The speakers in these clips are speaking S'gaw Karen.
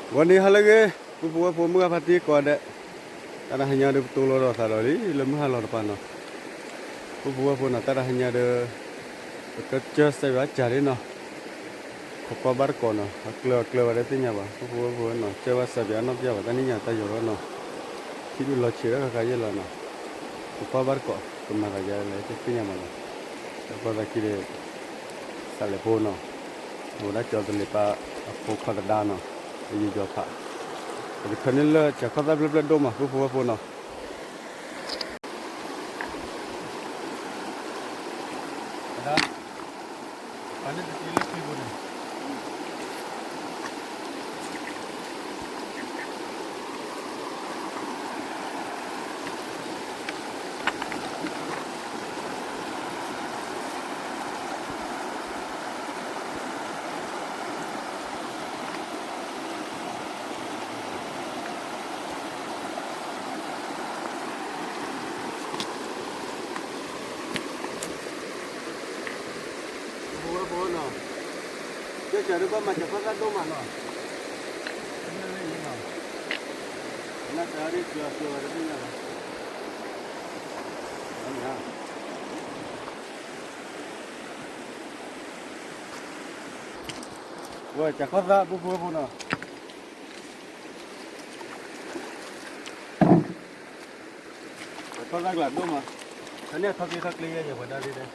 ဂီၤနံၤဟါလၢအဂ့ၤ, ပုၢ်ဖိဝဲၢ်ဖိမုၢ်ဂၢ်ဖါတံၢ်ကိးဂၤဒဲး, တၢ်တဟါညါဒီး ပတိၢ်လိာ်ဒီးသးဒီးလံ လၢမုၢ်ဟါလီၤတပၤနီၤ, ပုၢ်ဖိဝဲၢ်ဖိနီၤ, တၢ်တဟါညါဒီး ပကစၢၢ်စဲးဘၣ်ကၢ်လံနီၤ, ခိးကွၢ်ဘၣ်တကိးနီၤ, အကျၢၤအကျၢၤဘၣ်ဒီးသ့ၣ်ညါဘၣ် ပုၢ်ဖိဝဲၢ်ဖိနီၤ, စၢၢ်ဘၣ်စဲးဘၣ်အနီၢ်ပျၢ်ဘၣ် တၢ်နံၣ်ညါတၢ်ယီၤထီၣ်နီၤ, ထံဒုးလီၤဆံးဒီးဃၣ်ဃၣ်ယဲၢ်လီၤနီၤ, ပကွၢ်ဘၣ်တကိး ကမၤသးယါလဲၣ် တသ့ၣ်ညါဘၣ်နီၤ, တၢ်ကီသးခံဒီး စးလဲၤဖိနီၤ, အိၣ်ဒၣ်ကၠီသလ့ၤပၢ်အဖိခွါသဒါနီၤ, လၢယယီၤဖး, ပကထၢန့ၢ်လၢကၠၤခီၣ်သၣ်ဖျၢၣ်ဖျၢၣ်ဒိၣ်မး ပုၢ်ဖိဝဲၢ်ဖိနီၤ. ဖိဝဲၢ်ဖိနီၤ, ကၠီကၠီဒုးဘၣ်မၤကၠၤခီၣ်သၣ်ဒိၣ်မးနီၤ, နၢ်တၢ်ရ့ၣ်စှၤစှၤဝဲတသ့ၣ်ညါဘၣ်, ဝဲကၠၤခီၣ်သၣ် ပုၢ်ဖိဝဲၢ်ဖိနီၤ. ခီၣ်သၣ်ကျးဒိၣ်မး, ခါန့ၣ်ထီၣ်ကျ့ထီၣ်ကျ့ယဲၢ်ယဲၢ်ပှၤဒါဒ်လဲၣ်.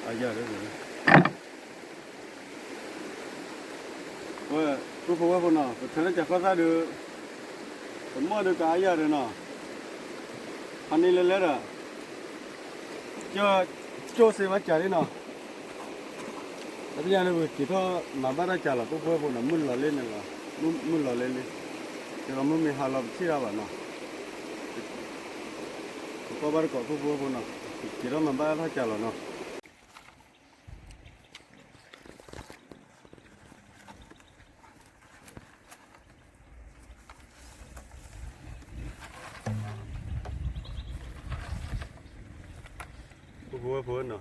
အယၢ်, ဝဲ ပုၢ်ဖိဝဲၢ်ဖိနီၤ, ပထၢလၢကၠၤခီၣ်သၣ်ဒီး ပမၢၢ်ဒီးကအါယၤဒီးနီၤ, ဖးန့ၢ်လဲၤလဲၤဒီး ကၠိစ့ဘၣ်ကၠၤလံနီၤ, တပညါန့ၣ် ပက့ၤထီၣ်မၤဘၣ်တၢ်ကၠၤလီၤ ပုၢ်ဖိဝဲၢ်ဖိနီၤ, မုၢ်လီၤလံန့ၣ်လီၤ, မုၢ်လီၤလံလံ, ကဲလီၤမုၢ်မ့ၢ်ဟါလီၤပထံၣ်တၢ်ဘၣ်နီၤ, ပကွၢ်ဘၣ်တကိး ပုၢ်ဖိဝဲၢ်ဖိနီၤ, က့ၤထီၣ်မၤဘၣ်တၢ်ကၠၤလီၤနီၤ. ပုၢ်ဖိဝဲၢ်ဖိနီၤ,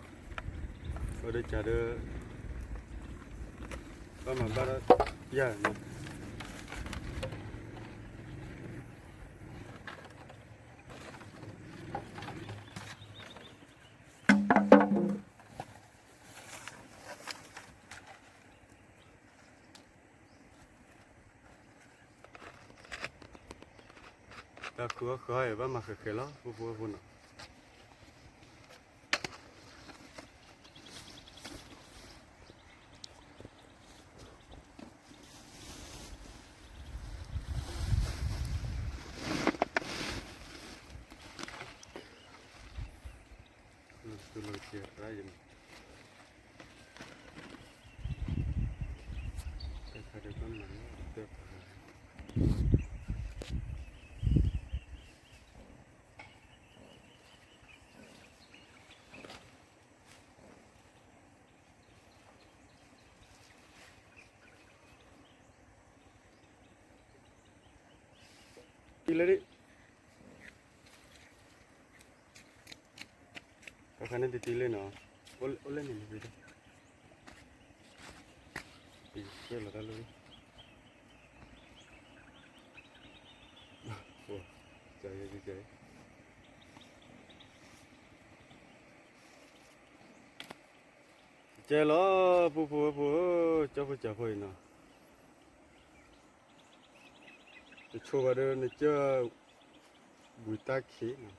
ဝဲဒီးကၠၤဒီး ဘၣ်မၤဘၣ်ဒီးယၤနီၤ. တၢ်ခုၣ်အီၣ်ဃၢၤအံၤ ဘၣ်မၤဃဲၤဃဲၤလီၤ ပုၢ်ဖိဝဲၢ်ဖိနီၤ. တံၤလၢဒံး, ကခါန့ၣ်တံၤတံၤလၢနီၤ, အိၣ်လၢန့ၣ်န့ၣ်, တံၤလီၤတၢ်လၢ, ကဲလီၤ ပုၢ်ဖိဝဲၢ်ဖိဧၢ, ကၠီဖိကၠီဖိအံၤနီၤ, တဆိဘၣ်ဒီးနကၢၢ်ဝံၤတၢ်ခံးနီၤ,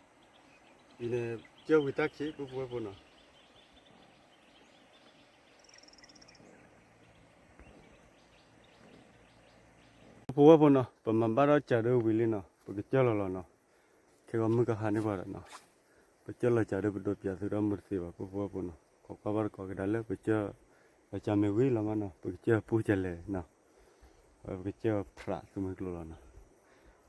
အံၤန့ၣ် ကၢၢ်ဝံၤတၢ်ခံး ပုၢ်ဖိဝဲၢ်ဖိနီၤ. ပုၢ်ဖိဝဲၢ်ဖိနီၤ, ပမၤဘၣ်ဒီးကၠၤဒီးဝံၤလံနီၤ, ပကစၢၢ်လီၤလီၤနီၤ, ခဲဂီၤမုၢ်ကဟါန့ၢ်ပှၤဒီးနီၤ, ပစၢၢ်လီၤကၠၤဒီးပဒိးပၠးသုဒီးမုၢ်တသ့ဘၣ် ပုၢ်ဖိဝဲၢ်ဖိနီၤ, ခိးကွၢ်ဘၣ်တကိးကဒါလၢပစၢၢ်လီၤကၠၤမ့ၢ်ဝံၤလီၤမးနီၤ, ပကစၢၢ်ပူၤကလဲၣ်နီၤ, ပကစၢၢ်ဖျးသုးမုၢ်ကျိၤလီၤနီၤ,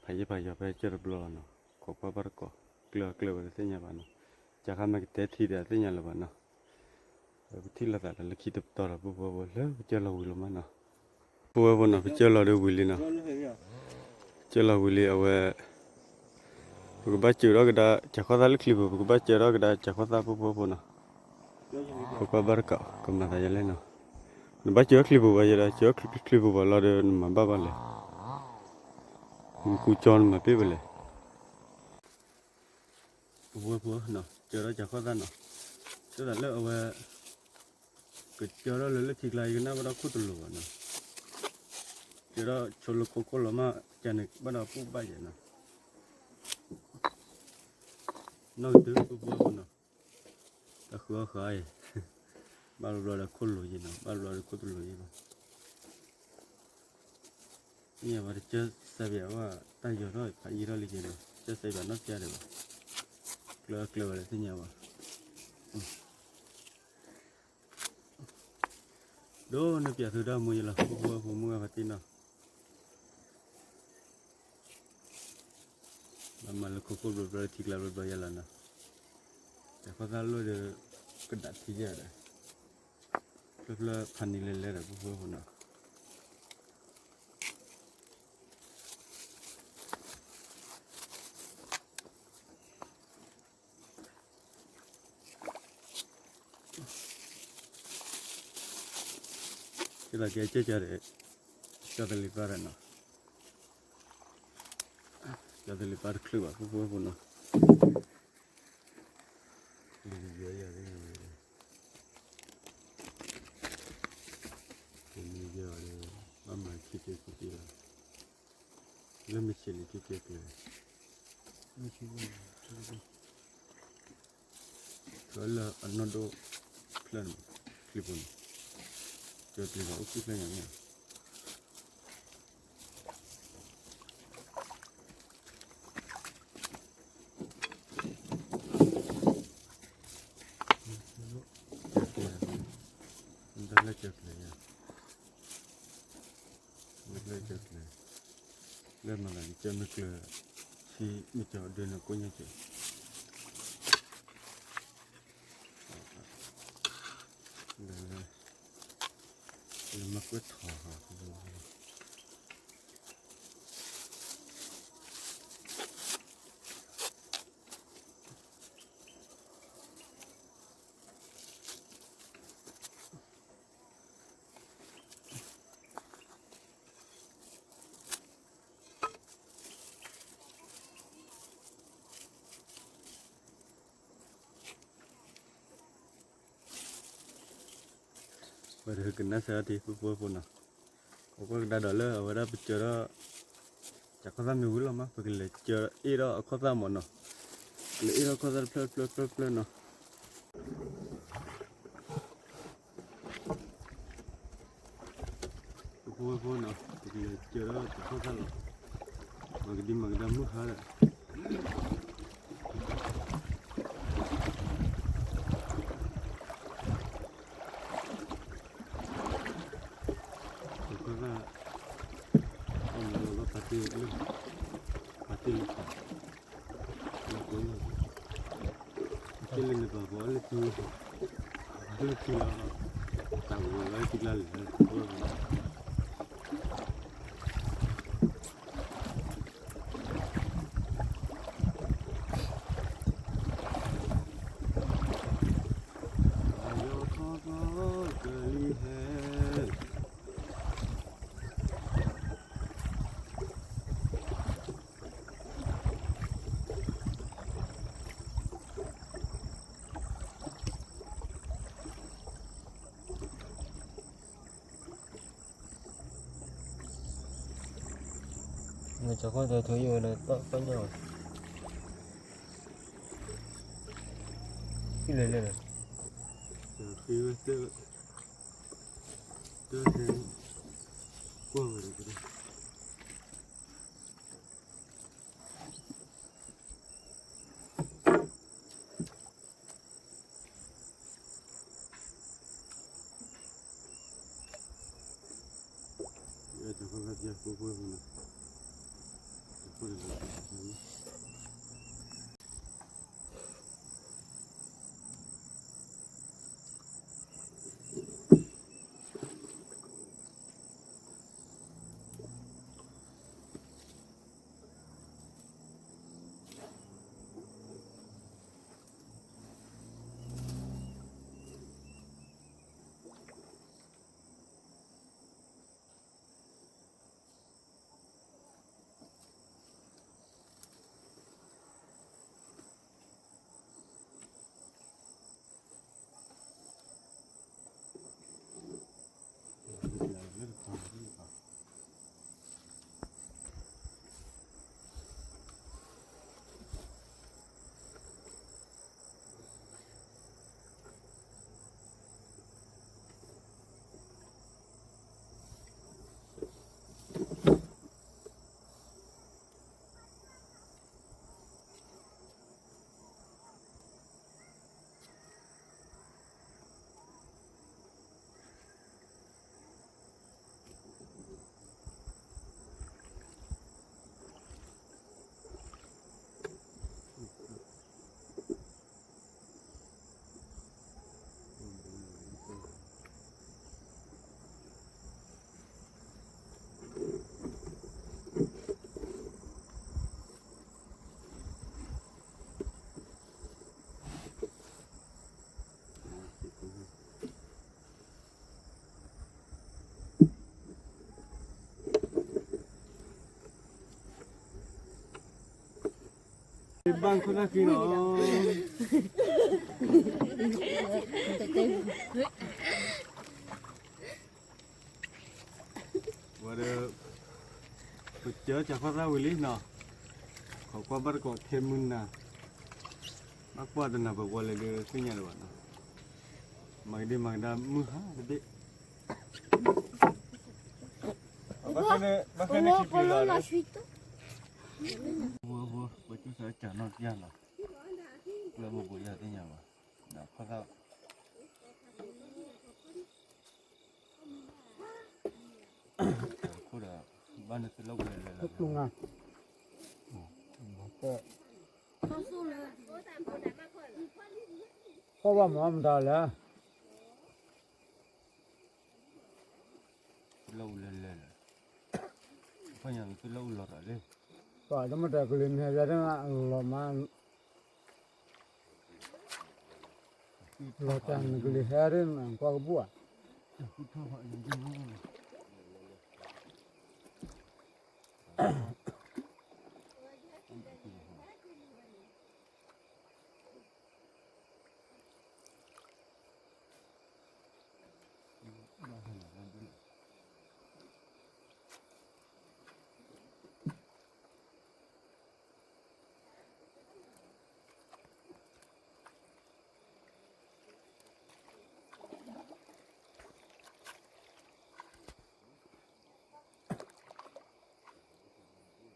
ဖးယံာ်ဖးယီၤဖဲကစၢၢ်တဘျီလီၤနီၤ, ခိးကွၢ်ဘၣ်တကိး, ကျၢၤကျၢၤဝဲတသ့ၣ်ညါဘၣ်နီၤ, ကၠၤခါမ့ၢ်ကတဲထံဒီးသ့ၣ်ညါလၢၤဘၣ်နီၤ. ပထံၣ်လိာ်သးဒီးလၢခံတပတီၢ်ဒီး ပုၢ်ဖိဝဲၢ်ဖိလၢပစၢၢ်လီၤဝံၤလီၤမးနီၤ. ပုၢ်ဖိဝဲၢ်ဖိနီၤ, ပစၢၢ်လီၤဒီးဝံၤလံနီၤ. ကဲလီၤဝံၤလံအဝဲ, ပကဘၣ်စၢၤထီၣ်ကဒါစးခီၣ်သၣ်လၢချံပူၤ, ပကဘၣ်စၢၤထီၣ်ကဒါစးခီၣ်သၣ်ဖိဖိဖိနီၤ. ပကွၢ်ဘၣ်တကး ကမၤသးယဲလဲၣ်နီၤ. နဘၣ်စၢၤထီၣ်ချံပူၤဘၣ်ယဲဒီး စၢၤထီၣ်ချံပူၤဘၣ်လီၤဒီး နမၤဘၣ်ဘၣ်လဲၣ်. နကူကၠီနမၤပ့ၢ်ဝဲလဲၣ်. ပဝဲဖိနီၤ စၢၤထီၣ်စးခီၣ်သၣ်နီၤ, စၢၤသးလၢအဝဲ ကစၢၤထီၣ်လၢလၢထံကျါ ယကနၣ်ဘၣ်ဒီးခိၣ်တလိၤဘၣ်နီၤ, စၢၤထီၣ်ဆိလၢခိခိၣ်လီၤမး ကန့ၣ်ဘၣ်ဒီးပူၣ်ဘၣ်ယဲနီၤ, နီၢ်ကတုၤပဖိနီၤ, တၢ်ဃုအီၣ်ဃုအီအံၤ, ဘၣ်ဘျီဒီးခိၣ်လိၤယဲနီၤ, ဘၣ်ဘျီဒီးခိၣ်တလိၤယဲဘၣ်. သ့ၣ်ညါဘၣ်တကၢၢ်စဲးဘၣ်ဝဲ တၢ်ယီၤထီၣ်ဖးယံာ်ထီၣ်လံကဲနီၤ, ကၢၢ်စဲးဘၣ်နီၢ်ကၢ်ဒံးဘၣ်, ကျၢၤကျၢၤဝဲလၢသ့ၣ်ညါဘၣ်. ဒိးန့ၢ်ပၠးသုဒၣ်မူယလီၤ ဖိဖိဖိမုၢ်ဂၤဖါတံၢ်နီၤ, ဘၣ်မၤလၢခိခိၣ်ဘျီဘျီလၢထံကျါဘျီဘျီယဲလီၤနီၤ, တၢ်ခီၣ်သၣ်လိၣ်ဒီး ကဒးထံယဲဒီး ဖျၢၣ်ဖျၢၣ်ဖးနံၤလဲၤလဲၤဒီး ဖိဖိဖိနီၤ. ကဲလီၤကဲကဲကဲဒီး ကၠီသလံးပၢ်ဒီးနီၤ, ကၠီသလံးပၢ်တချုးဘၣ် ဖိဖိဖိနီၤ. လံယဲယဲ, လံယဲအီၤဒီး ဘၣ်မၤခံကဲခံကဲလီၤ, လၢမ့ၢ်ဆံးလံခံကဲကျဲၤ လၢအနီၢ်ဒိၣ်ဖျၢၣ်န့ၣ်, ချံပူၤန့ၣ်, ကၢၤကျဲၤဘၣ်အိၣ်ခံဖျၢၣ်ညါန့ၣ်, ကၢၤကျဲၤ, တၢ်လၢကၢၤကျဲၤယါ မ့ၢ်ကျၢၤ, လၢမၤလၢကၢၤမ့ၢ်ကျၢၤ, ဆံမ့ၢ်ကၠီဒၢန့ၣ်ကိးညါကၢၤ, လၢ, လၢမၤကွဲးထီၣ်ဃီ ပှၤတဟၢကနၣ်စၢၤအီၤတ့ၢ် ဖိဖိဖိနီၤ, ပကွၢ်ကဒါဒီးလၢအဝဲဒၣ်ပစၢၤထီၣ် စးခီၣ်သၣ်မ့ၢ်ဝံၤလီၤမး ပကလဲၤစၢၤအ့ၣ်ထီၣ်အခီၣ်သၣ်မးနီၤ, ကလဲၤအ့ၣ်ထီၣ်ခီၣ်သၣ်တဖျၢၣ်တဖျၢၣ်တဖျၢၣ်တဖျၢၣ်နီၤ. ဖိဖိဖိနီၤ ပကလဲၤစၢၤထီၣ်စးခီၣ်သၣ်လီၤ, မၤကဒံမၤကဒါမုၢ်ဟါဒီး စးခီၣ်သၣ်, အီၣ်မၤလီၤဘၣ်ဖါတံၢ်လၢ, ဖါတံၢ်လၢပှၤ, လၢကိးညါ, ဖါတံၢ်လၢန့ၣ်ပှၤပှၤအီၣ်လၢထံ, လၢထံလီၤ, တၢ်ဝဲလီၤထံကျါလဲၣ်, ယီၤထီၣ်ကီကလံၤဟဲ မ့ၢ်ကီၢ်ကီၢ်တၢ်ထိယိာ်ဒီး တၢ်ကီၢ်ညါ, ဖဲလဲၣ်လဲၣ်, တၢ်ဃ့ဝဲသၢ, တၢ်ဟဲ, ကွၢ်ဝဲဒီး ဘၣ်ခိၣ်သၣ်ဃံနီၤ. ဝဲဒီး ပစၢၤစၢၤခိၣ်သၣ်ဝံၤလံနီၤ, ခိးကွၢ်ဘၣ်တကိးခဲမုၢ်နၤ, ဘၣ်ကွၢ်တနၤပဝီလဲၤဒီးသ့ၣ်ညါလၢၤဘၣ်နီၤ, မၤကဒ့မၤကဒါမုၢ်ဟါတဘ့ၣ်, ဘၣ်ဃဲန့ၣ်ခံပျံၤလီၤ, ပစၢၤစၢၤကၢ်နီၣ်ပျၢ်လီၤ, ကျၢၢ်ဘိဘိယၤသ့ၣ်ညါဘၣ်, ဒီးခိၣ်သၣ် ခိၣ်ဒီး ဘၣ်န့ၣ်သ့ၣ်လၢအိၣ်လဲၤလဲၤလီၤ, ဖီၣ်ဘၣ်မၤမတၤလဲၣ်, သ့ၣ်လၢအိၣ်လဲၤလဲၤလီၤ, ဖီၣ်ညါန့ၣ်သ့ၣ်လၢအိၣ်လီၤတၢ်လံ, ပှၤတမ့ၢ်တၢ်က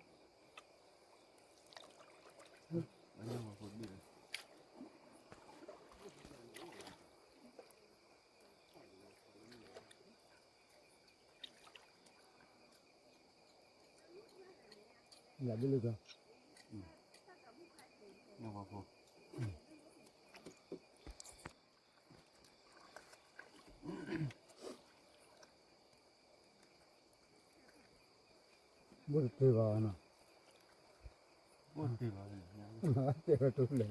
လုၢ်မ့ၢ်ဝဲဒၣ်လီၤမး လီၤတၢ်နကလုၢ်ဟဲရ့ၣ်နကွၢ်ကဘူၣ်ဧါ. ဘိၣ်တတ့ဘၣ်နီၤ, ဘိၣ်တတ့ဘၣ်, တဲဝဲတူၢ်လဲၣ်,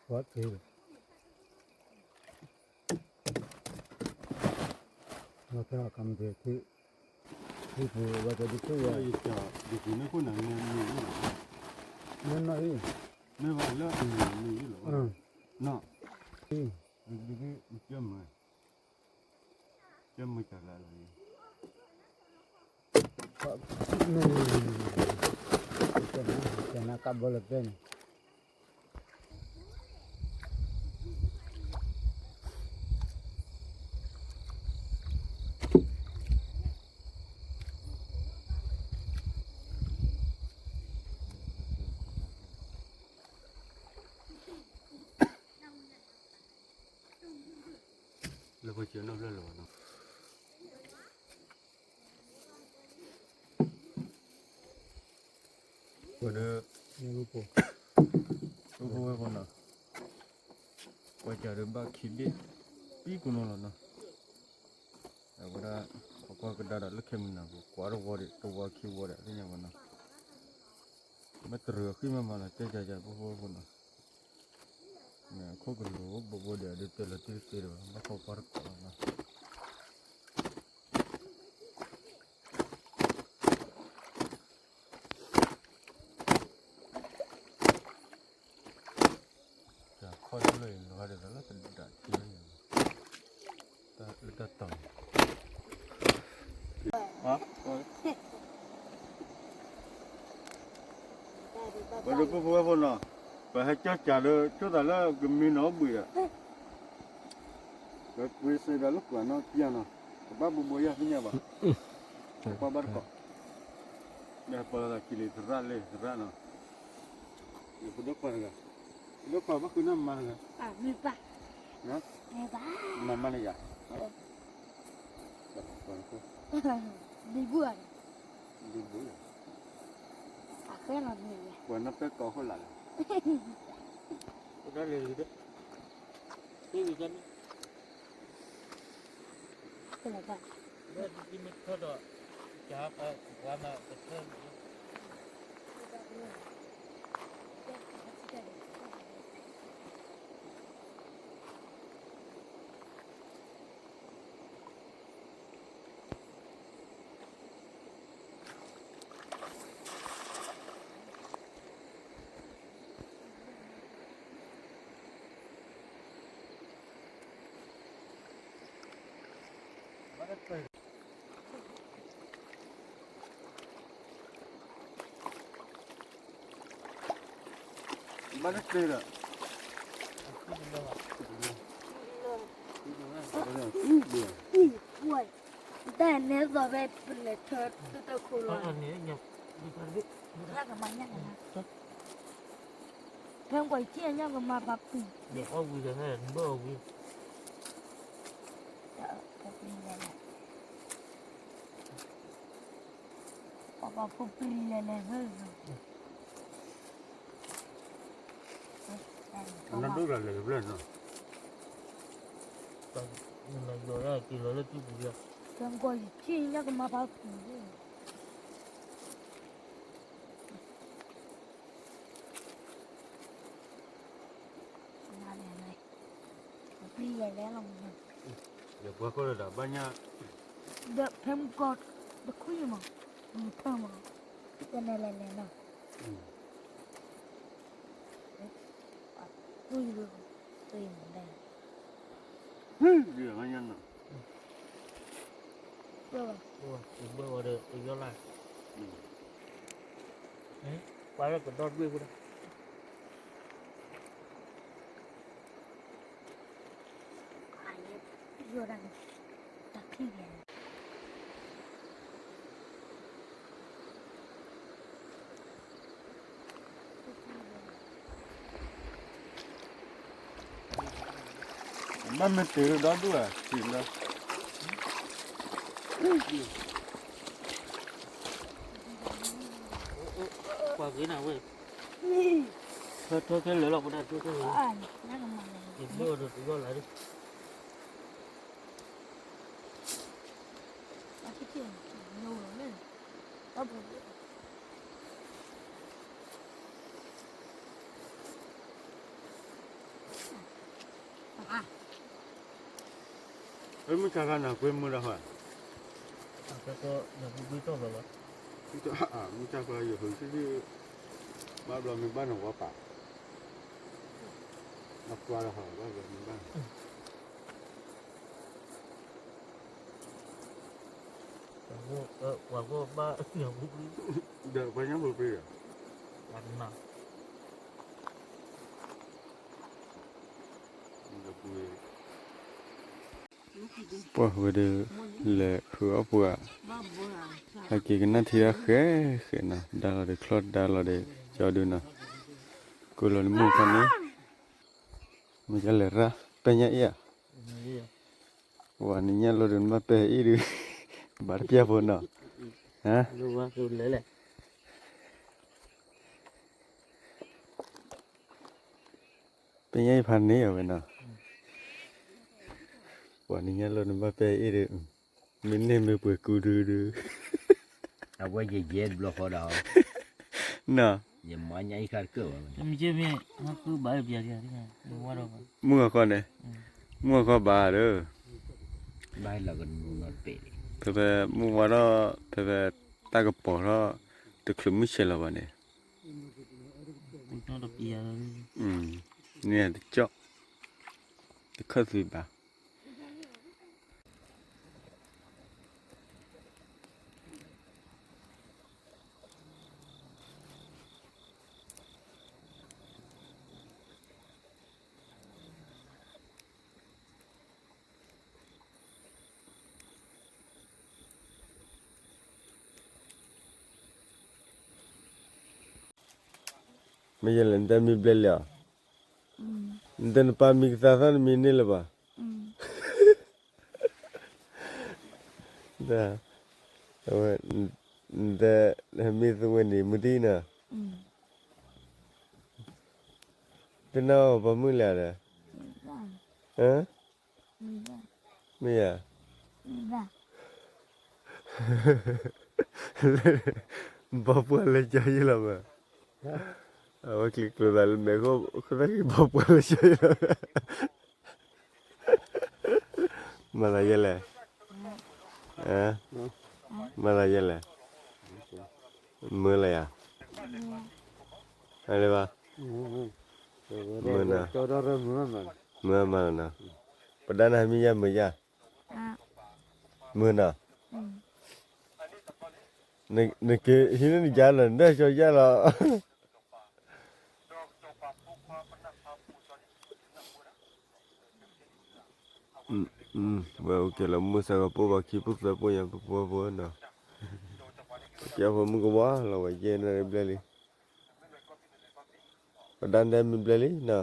ဘိၣ်တတ့ဘၣ်, လီၤတဲာ်ကမၤတ့ၢ်, ထံပူၤဝဲတဲဒုးထူၣ်ဝဲ, ယကၠီဒုးပူၤန့ၣ်ခိၣ်နၤ, မ့ၢ်နီၢ်အံၤ, မ့ၢ်ဘၣ်လၢအမံၤမံၤယုၢ်လီၤ, နီၢ်, ဒုးဒုးကၠီမၤ ကဲမုာ်တၢ်လၢလီၤ, ကနၣ်ကဘီလၢတဲန့ၣ်, လၢပှၤစၢၤနီၣ်ဖျၢၣ်လၢၤဘၣ်နီၤ, ပှၤဒီး, ပဝဲပနီၤ, ပှၤစၢၤဒီးဘၣ်ခံဘ့ၣ်, ပံၣ်ကိးနီၤလီၤနီၤ, အဝဲဒၣ်, ပကွၢ်ကဒါဒီးလၢခဲမုၢ်နၤပူၤ ကွၢ်တဝီဒီး တဝီခံဝီဒီးသ့ၣ်ညါဘၣ်နီၤ, မ့ၢ်တရံးအဃံမးမးလီၤ ကဲကဲကဲ ပဝဲပနီၤ, မ့ၢ်ခိၣ်ကလိၤဘိဘိဒီး ဒုးတဲလီၤတံၢ်တသ့ဒီး ဘၣ်ဃီပှၢ်တကိးလီၤနီၤ. တၢ်ခီၣ်ဒိၣ်လၢအံၤ လီၤဂာ်ဒ်သိးလၢတဒၣ်ထံလၢညါ, လၢတၢ်တီၤန့ၣ်, ပဝဲဒၣ်ပဝဲပနီၤ, ပဟဲကၠီၣ်ကၠးဒီး ကၠိသးလၢကမံနီၤဘှံးဒီး ပကွ့စ့ဒီးလၢကွၢ်နီၣ်ပျၢ်နီၤ, ကဘၣ်ဘိဘိယၢ်သ့ၣ်ညါဘၣ်, ကွၢ်ဘၣ်တကိး, ဒီးပှၤလၢကလံၤသရၣ်လၢသရၣ်နီၤ, ပဒိၣ်ခွါတဂၤ, ပဒိၣ်ခွါဘၣ်ဃုနီၢ်မါတဂၤ, မါမါန့ၣ်ယၤ, ဒ်ဘူၣ်, ဒ်ဘူၣ်, ပှၤနီၢ်ပဲၢ်ကိးဃိလးလၢ ဘၣ်တသ့ဒီး, တၢ်နဲသိးဖဲပလဲၤထၢတၢ်ခိၣ်လီၤ, ဖဲကွၢ်ထံၣ်ညါကမၤပှၤပူၤ, အီၣ်ဝံၤဒီးဟဲဘၢအီၣ်ဝံၤ, ပှၤပှၤဖိပျံၤလဲၤလဲၤဖဲ နဒိၣ်လၢလဲၤကဘျၢၣ်နီၤ, နယီၤဒၣ်က့ၤလီၤလၢတူၢ်ပူၤယါ, ကဲကီၢ်ယထံၣ်ညါကမၤပှၤပူၤ, နလဲၤလဲၤ, ပျံၤလဲၤလဲၤလီၤ, ဒီးဖဲမုၢ်ကီၢ်တခွံမး, မုၢ်ထၢမး, တနလဲၤလဲၤနီၤ, တူၢ်ယၤ, တူၢ်ယၤမးဒၣ်, ဘၢဝဲ, ဘၢဝဲဒီး ယီၤလၢ်, ပှၤလၢကဒီဒွဲၣ်ဖိဒီး ဘၣ်မ့ၢ်တ့ၢ်ဒီဒူၣ်ဧါ, တ့ၢ်လၢ, ပှၤဂ့ၤနၤဝဲ, ထၢထၢခဲလၢာ်လီၤ ပဒၣ်ထၢခဲလၢာ်, ဘၢဒီးတယီၤလၢ်ဒီး မုၢ်ဆါခါနၤကွ့မုၢ်ဒီးဟါ, မုၢ်ဆါခါယဟၢၤဆံဆံ, ဘၣ်ဘျီမ့ၢ်ဘၣ်နဝီပာ်, နကွၢ်ဒီးဟါ ဘၣ်ဘျီမ့ၢ်ဘၣ် ပှၤဘၣ်, ဒီးပှၤညၣ်ဖိပြံဒီး, ပှၤတနာ်, ပှၤဝဲဒီး, လဲၤဃုအီၣ်ပှၤ, ဟဲက့ၤကနၣ်ထံဒီးဃဲဃဲနီၤ, ဒါလီၤဒီးချီၣ်ဒါလီၤဒီး, ကၠီဒုနီၤ, ကိးလီၤနမုၢ်ခါန့ၣ်, မ့ၢ်ကလဲၤရၣ်, ပဲညၣ်အ့ၣ်ဧါ ဝၤနညၣ်လိၤဒုးနဘၣ်ပဲအ့ၣ်ဒုး, ဘၣ်တပျၢ်ဖိနီၤ, ဟါ, ပဲညၣ်အ့ၣ်ဖးန့ၢ်အဝဲနီၤ, ဝၤနညၣ်လိၤနဘၣ်ပဲအ့ၣ်ဒုး, မ့ၢ်န့ၢ်မ့ၢ်ပှဲၤကူဒုဒုး, အဝဲယယဲတဘျီဃီဒီး, နီၤ, ယမၤညၣ်အ့ၣ်ခါတကၢၢ်ဘၣ်, မုၢ်ဂီၤခီန့ၣ်, မုၢ်ဂီၤခီဘၣ်ဒီး, ဖဲဖဲမုၢ်ဝါထီၣ် ဖဲဖဲတၢ်ကပီၤထီၣ် တချုးမုၢ်ဆဲးလီၤဘၣ်န့ၣ်, န့ၣ်တကၠီၣ်, တခၢၣ်သံဘၣ် မ့ၢ်ယဲလဲၣ် နတဲမံဘျဲၣ်လံဧါ, နတဲနပၢ်မံကသါသီၣ်နမံန့ၢ်လၢၤဘၣ်, အဝဲ, နတဲ, နမံသဝဲန့ၣ်မုၢ်တံၢ်နီၤ, တနၢ်အီၣ်ပှၤမုၣ်လဲၣ်ဒီး, မ့ၢ်ဧါ, ဘီပှၢ်လၢကၠီယဲလီၤမး, အဝဲကျံးကျိၤသးလၢမဲာ်ဃီ, အဃိသတးက့ၤဘီပှၢ်လၢကၠီယဲလီၤ, မၤသးယဲလဲၣ်, မၤသးယဲလဲၣ်, မုာ်လၢယၤ, အဘၣ်, မုာ်နီၤ, မုာ်မးလီၤနီၤ, ပဒါနၤမံယါမုာ်ယါ, မုၢ်နၤ, နက့ၤဟံးန့ၢ်နကါလီၤ နဒၣ်ကၠီယါလီၤ. ဝဲအိၣ်ကဲလီၤမုၢ်စးဂီၤပိၢ်ဘၣ်ခံပူၣ်သၢပူၣ်ညါ ပဖိဝဲဖိနီၤ, ကဲဖိမုၣ်ကဝါလီၤဝဲယဲၢ်နၤဘျဲၣ်လံ, ပဒၣ်နဲမ့ၢ်ဘျဲၣ်လံနီၤ,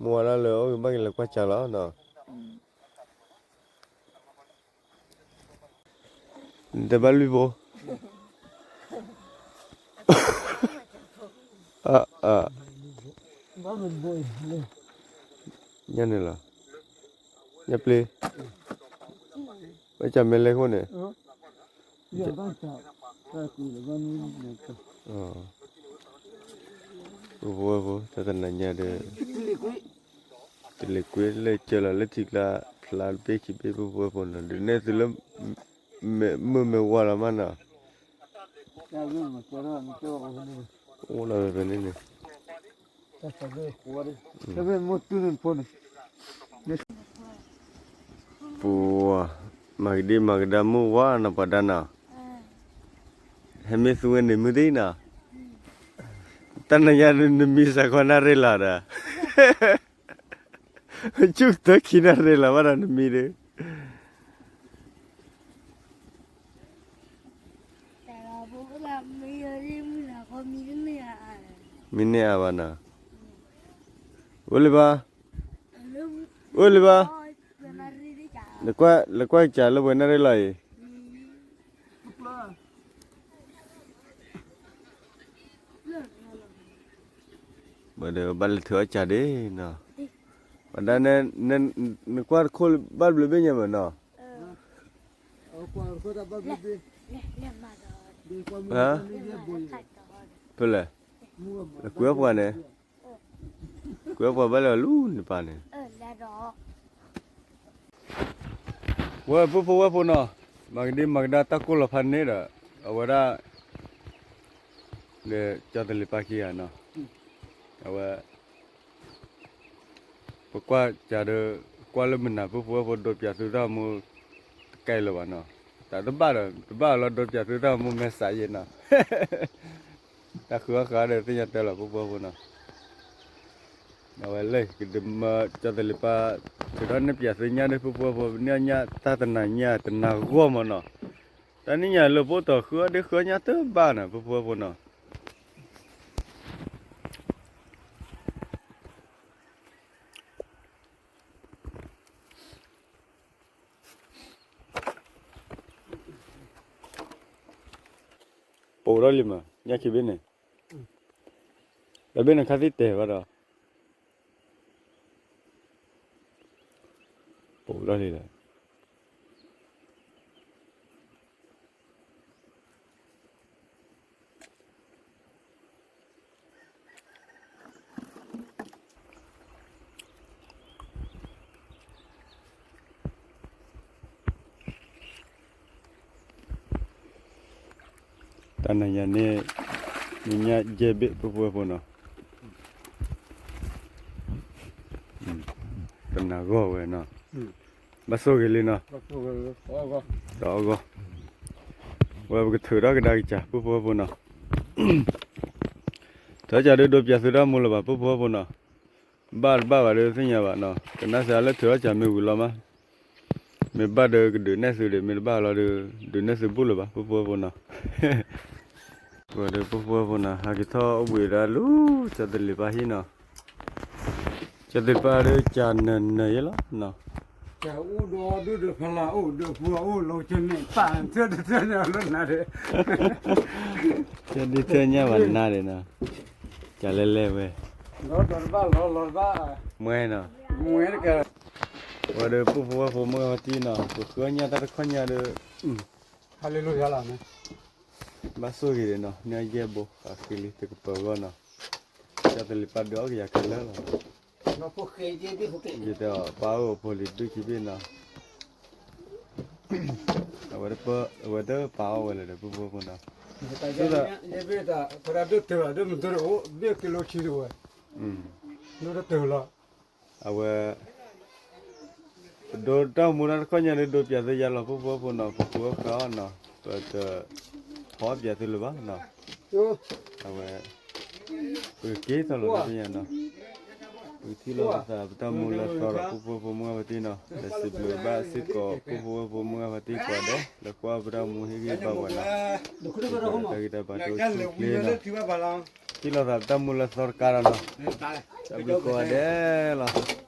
မုၢ်ဝါဒၣ်လၢအိၣ်ကဘၣ်က့ၤလဲၤကွၢ်စၢ်လီၤနီၤ. နတဘၣ်လွံၢ်ဖိ, ညါန့ၣ်လီၤ, ညါပျ့ၤ, ဘၣ်စၢ်မဲလဲၣ်ခိၣ်န့ၣ်, ပဖိဝဲဖိ တၢ်တနၤညါဒီး တလ့ၤကွံာ်လၢကၢလီၤလၢ ထံကျါဖျါတဘ့ၣ်ခံဘ့ၣ် ပဖိဝဲဖိနီၤ, ဒုးနဲၣ်သုလၢ မုၢ်မ့ၢ်ဝါလီၤမးနီၤ, အိၣ်လီၤဖဲန့ၣ်န့ၣ်, ပှၤ မၤကဒံမၤကဒါမုၢ်ဝါနီၤ ပှၤဒါနီၤ, ဟဲမ့ၢ်သူဝဲန့ၣ်မုၢ်သံနီၤ, တၢ်နၤညါနမံစးခီနၣ်ရံၣ်လီၤဒီး ဆူၣ်တၢ်ခံနၣ်ရံၣ်လီၤဘၣ်ဒီးနမံဒီး, မံန့ၢ်အါဘၣ်နီၤ, အိၣ်လၢၤဘၣ်, အိၣ်လၢၤဘၣ်, လဲၤကွၢ်ကၢလၢပှဲၤနၣ်ရံၣ်လီၤအံၤ ဘၣ်ဒီးဘၣ်လဲၤထုးအီၣ်ကၢဒၣ်နီၤ, ပှၤဒါနဲ နကွၢ်တခိၣ်ဘၣ်ဘျုးဘ့ၣ်ညါမးနီၤ, ဖဲလဲၣ်, ကွံာ်အီၣ်ပှၤန့ၣ်, ကွံာ်အီၣ်ပှၤဘၣ်လဲၤအီၤလူၤန့ၣ်ပၢ်န့ၣ် ဝဲပုၢ်ဖိဝဲၢ်ဖိနီၤ, မၤကဒံမၤကဒါတၢ်ကိၢ်လီၤဖးန့ၣ်ဒီး အဝဲဒၣ် ဒီးကၠီသလ့ၤပၢ်ခံဂၤနီၤ, အဝဲ ပကွၢ်ကဒီး ကွၢ်လၢမုၢ်နၤ ပုၢ်ဖိဝဲၢ်ဖိ ဒိးပၠးသုတၢ်မူ တကဲလၢၤဘၣ်နီၤ, တၢ်တဘၣ်ဒီး တဘၣ်လီၤ ဒိးပၠးသုတၢ်မူမဲာ်ဆှးယဲနီၤ, တၢ်ဃုအီၣ်ဃုအီဒီးသ့ၣ်ညါတဲလီၤ ပုၢ်ဖိဝဲၢ်ဖိနီၤ အဝဲလၢကဒုးမၢကၠီသလ့ၤပၢ် ထုးထီၣ်နဲၣ်ပၠးသုညါဒီး ပုၢ်ဖိဝဲၢ်ဖိ ပန့ၢ်အီၣ်ညၣ်တၢ်တနၤညါတနၤဂီၢ်မးနီၤ, တၢ်နံၣ်ညါလၢဖိတီၤဃုအီၣ်ဒ့ဃုအီၣ်ညၣ်တဘၣ်နီၤ ပုၢ်ဖိဝဲၢ်ဖိနီၤ ပိာ်ထီၣ်လံမး ညၣ်ခံဘ့ၣ်န့ၣ်, တဘ့ၣ်န့ၣ်ခါသံတဲာ်ဘၣ်ဒီး ပိာ်ထီၣ်လံဒီး တၢ်နၤညါန့ၣ် နညၣ်ယဲၢ်ဘ့ၣ် ပုၢ်ဖိဝဲၢ်ဖိနီၤ, တနၤဂီၢ်ဝဲနီၤ, ဘၣ်ဆိၣ်ဂ့ၤလံနီၤ, တအီၣ်ဂီၢ်, ဝဲပကထုးထီၣ်ကဒါကစၢ် ပုၢ်ဖိဝဲၢ်ဖိနီၤ, ထုးထီၣ်ကစၢ်ဒီးဒိးပၠးသုတၢ်မူလၢၤဘၣ် ပုၢ်ဖိဝဲၢ်ဖိနီၤ, ဘၣ်တဘၣ်ဘၣ်ဒီးသ့ၣ်ညါဘၣ်နီၤ, ကနၣ်စၢၤလၢထုးထီၣ်ကစၢ်မ့ၢ်ဝံၤလီၤမး, မ့ၢ်ဘၣ်ဒီးကဒုးနဲၣ်သုဒီး မ့ၢ်တဘၣ်လီၤဒီး ဒုးနဲၣ်သုဘူၣ်လၢၤဘၣ် ပုၢ်ဖိဝဲၢ်ဖိနီၤ, ဝဲဒီးပုၢ်ဖိဝဲၢ်ဖိနီၤ ဟးက့ၤထီၣ်အိၣ်ဘှံးဒီးလူၤ ကၠီသလ့ၤပၢ်ဟံၣ်နီၤ, ကၠီသလ့ၤပၢ်ဒီးကၢ်နၢၤနၢၤယဲလီၤနီၤ, ကၢ်အိၣ်ဒီးဒုးဒီးဖလၢ်အိၣ်ဒီးပှၤအိၣ်လီၤကန့ၣ် ပာ်ထၢတထၢညါလီၤနၤဒီး ကၢ်ဒုးထၢညါဘၣ်နၤဒီးနီၤ, ကၢ်လဲၤလဲၤဝဲ, လီၤတဘၣ်လီၤလီၤတဘၣ်, မွဲနီၤ, မွဲတကဲ, ဝဲဒီးပုၢ်ဖိဝဲၢ်ဖိမုၢ်ဟီၣ်တံၢ်နီၤ ပဃုအီၣ်ညၣ်တၢ်တခီညါဒီး ဟါလ့လူယၤလီၤန့ၣ်, ဘၣ်ဆိၣ်ဂ့ၤဒီးနီၤ နညၣ်ယဲၢ်ဘိ ဃးဃ့လံတကပၤဂီၢ်နီၤ, ကၠီသလ့ၤပၢ်ဒုးအီၣ်ကယၤခဲလၢာ်လီၤ, ယတဲအီၤပၢ်အိၣ်ဖိလံၤဘ့ၣ်ခံဘ့ၣ်နီၤ, အဝဲတပၢ်အီၣ်ဝဲလၢၤဒီးပုၢ်ဖိဝဲၢ်ဖိနီၤ, ဒိၣ်တၢ်တၢၢ်လီၤ ဒိၣ်မုၢ်တၢ်တအိၣ် ဘ့ၣ်ကံလိခံတဝဲ, ဒိၣ်တၢ်တၢၢ်လီၤ, အဝဲ ပဒိးတၢ်မူတၢ်တခီညါဒီး ဒိးပၠးသုယၤလီၤ ပုၢ်ဖိဝဲၢ်ဖိနီၤ, ပကူအီၣ်ဃာ်အီၤနီၤ, ပတထီၣ်ပၠးသုလၢၤဘၣ်နီၤ. အဝဲ ပကက့ၤထီၣ်လီၤသ့ၣ်ညါနီၤ, ပကထံၣ်လိာ်ပသးပတၢ်မူလၢသီဒီး ပုၢ်ဖိဝဲၢ်ဖိမုၢ်ဂၢ်ဖါတံၢ်နီၤ, ဒီးစံးဘျုးဘၣ်စ့ၢ်ကီး ပုၢ်ဖိဝဲၢ်ဖိမုၢ်ဂၢ်ဖါတံၢ်ကိးဂၤဒဲး လၢကွၢ်ပတၢ်မူဟ့ၣ်ဂံၢ်ဘါဝဲနီၤ, တၢ်ဂံၢ်တၢ်ဘါတအိၣ်ဆူၣ်ချ့နီၤ, ထံၣ်လိာ်သးပတၢ်မူလၢသီတကးဒီးနီၤ, တၢ်ဘျုးကိးဂၤဒဲးလီၤ.